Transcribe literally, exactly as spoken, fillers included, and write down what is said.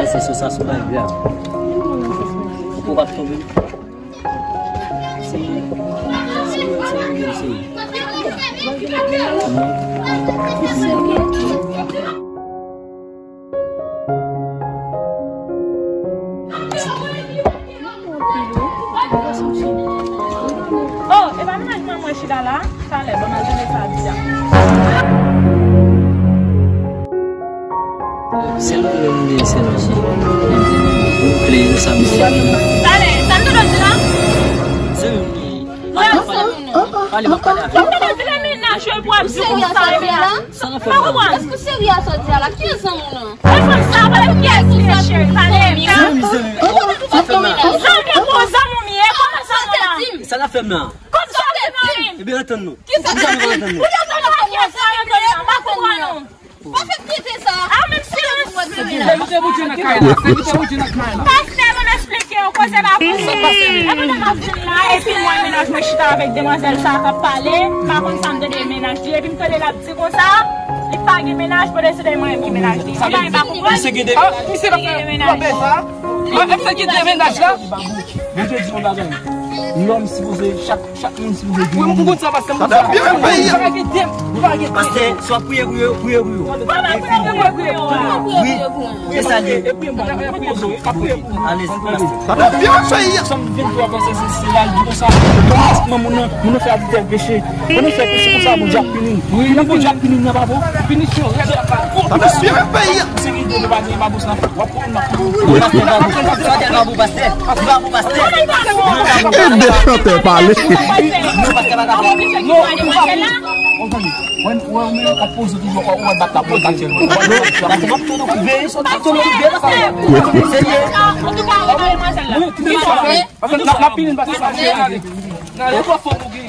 Sensasyon sa pa grav. Ou p ap tonbe. Se, se, se, se. Oh, e pa mennaj mwen mwen chita la. Talè, ban m al tande sa ap di a. Se nou menm, men se nou. Plezi sa, mesye. Talè, sa m te di la? Se nou ki. Pale, pale avè m. Ou te di le mennaj yo pou ap di konsa, e byen. Sa n ap fè la? Èske w serye a sa w di a la? Ki zanmi w nan? E fanm sa, pale pou kiyès li ye, cheri? Pale. Zanmi, zanmi. Sa fè mal. Zanmi pou zanmi w ye, kòman zanmi w la? Sa n ap fè mal. Kòm sa w te di m. Ebyen, antann nou. Ki sa? Antann nou. Ou te konn nan kiyès la, yo te nan, pa konprann nou. Pa fè m tete sa. Ah, men silans. Verite Bondye nan kay la. Verite Bondye nan kay la. Pastè, ban m eksplike w, koze pa pou sa. E pandan m ap vin la, epi m wè mennaj mwen chita avèk demwazèl sa k ap pale, m pa konn sa m tande mennaj li, epi m tande l ap di konsa, li pa gen mennaj, bon, deside mwen ki mennaj li. Sa vle di, misye gen de mennaj. Misye pa gen de mennaj. Ah, misye gen de mennaj la. Mwen te di yon bagay. Lòm sipoze, chak, chak moun sipoze gen yon. Mwen, mwen konn sa, pastè, mwen konn sa. Pastè, si w ap priye pou yo, priye pou yo. Wi, se sa l ye. Alèz, pastè. Sa fè byen, pastè. Otomatikman, moun nan, moun nan fè adiltè, peche. Moun nan fè peche konsa, Bondye ap pini l. Wi, nan Bondye ap pini l, nan pa bon. Pinisyon rèd la pa. Sa fè byen, pastè. Se ki de nou pa gen babous la. W ap pran nan. Pastè, pa bon, pastè. Pa bon, pastè. Ede chantè pale. Non, pastè, pa dakò. Non, ou pa bon. Ou konn, ou wè, ou menm, w ap poze toujou, ou wè bat la, ou wè bat. Pastè, w ap tonbe, w ap tonbe, pastè. Serye. Antouka, ou wè demwazèl la. Pastè, n ap, n ap pini l, pastè, pastè. Nan, e twò fò pou gen.